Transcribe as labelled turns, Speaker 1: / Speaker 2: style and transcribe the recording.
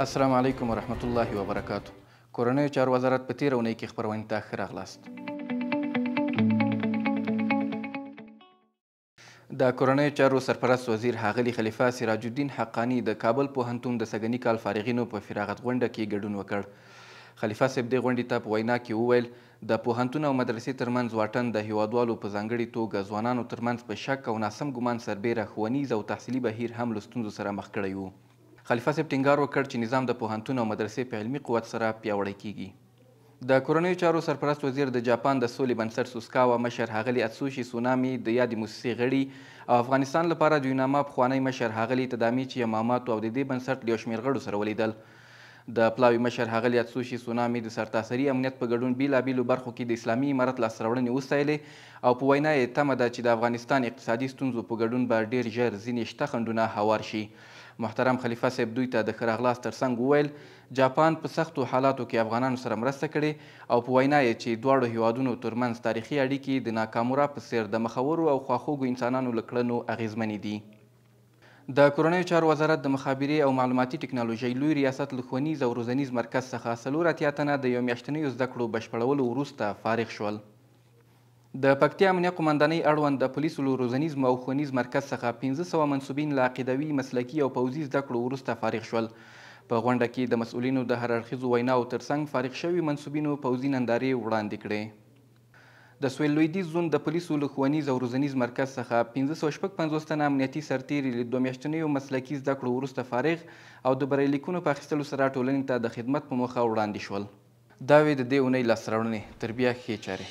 Speaker 1: السلام علیکم ورحمت الله وبرکاتو. کورنیو چارو وزارت په تېره اونۍ کې خپرونې ته ښه راغلاست. د کورنیو چارو سرپرست وزیر ښاغلي خلیفه سراج الدین حقاني د کابل پوهنتون د سږني کال فارغینو په فراغت غونډه کې ګډون وکړ. خلیفه صاحب دې غونډې ته په وینا کې وویل، د پوهنتون او مدرسې ترمنځ واټن د هیوادوالو په ځانګړي توګه ځوانانو ترمنځ په شک او ناسم ګمان سربېره ښوونیز او تحصیلي بهیر هم له ستونزو سره مخ کړی و. خلیفه صاحب ټینګار وکړ چې نظام د پوهنتون او مدرسې په علمي قوت سره پیاوړی کیږي. د کورنیو چارو سرپرست وزیر د جاپان د سولې بنسټ سوسکاوا مشر ښاغلي اتسوشي سونامي د یادې موسسې غړي او افغانستان لپاره د یوناما پخوانی مشر ښاغلي تدامیچي یماماتو او د دې بنسټ له یو شمېر غړو سره ولیدل. د پلاوي مشر ښاغلي اتسوشي سونامي د سرتاسري امنیت په ګډون بېلابېلو برخو کې د اسلامي امارت لاسته راوړنې وستایلې او په وینا یې تمه ده چې د افغانستان اقتصادي ستونزو په ګډون به ډېر ژر ځینې شته خنډونه هوار شي. محترم خلیفه صاحب دوی ته د ښه راغلاست ترڅنګ وویل، جاپان په سختو حالاتو کې افغانانو سره مرسته کړې او په وینا یې چې دواړو هیوادونو ترمنځ تاریخي اړیکې د ناکامورا په څېر د مخورو او خواخوږو انسانانو له کړنو اغېزمنې دي. د کورنیو چارو وزارت د مخابرې او معلوماتي ټکنالوژۍ لوی ریاست له ښوونیز او روزنیز مرکز څخه 84 تنه د یو میاشتنیو زده کړو بشپړولو وروسته فارغ شول. د پکتیا امنیه قوماندانۍ اړوند د پولیسو له روزنیز او ښوونیز مرکز څخه 500 منسوبین له عقیدوي، مسلکي او پوځي زده کړو وروسته فارغ شول. په غونډه کې د مسؤلینو د هر اړخیزو ویناوو ترڅنګ فارغ شوي منسوبینو پوځي نندارې وړاندې کړې. د سویل لویدیځ زون د پولیسو له ښوونیز او روزنیز مرکز څخه 556 تنه امنیتي سرتېري له 2 میاشتنیو مسلکي زده کړو وروسته فارغ او د بریلیکونو په اخیستلو سره ټولنې ته د خدمت په موخه وړاندې شول. دا وې د دې اونۍ لاسته راوړنې. تر بیا ښې چارې.